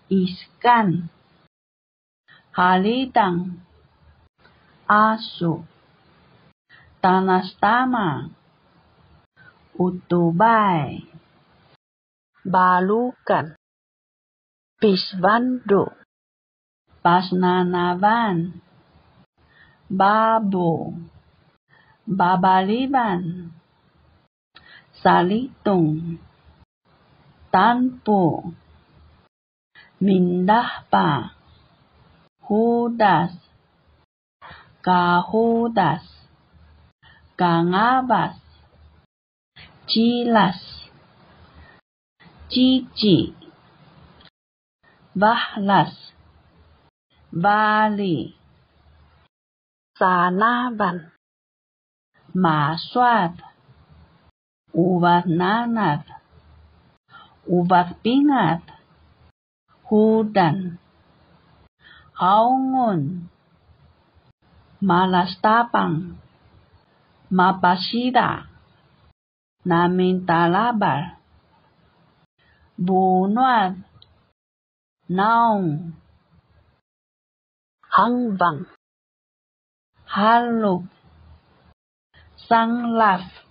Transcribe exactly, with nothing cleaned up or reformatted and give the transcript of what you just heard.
Iskan. Halidang. Asu. Tanas tamang. Utubai. Balukan. Pisbandu. Pasnanaban. Babu. Babaliban. Salitung. Tanpu. Mindahpa. Hudas. Kahudas. Kangabas. Cilas. Cici. Bahlas. Bali. Sanaban. Maswat. Ubat nanat. Ubat pingat. Hudan. Haungun. Malas tapang. Mapasida. Naminta labar. Bunuat. Naung. Hangbang. Haluk. Sanglaf.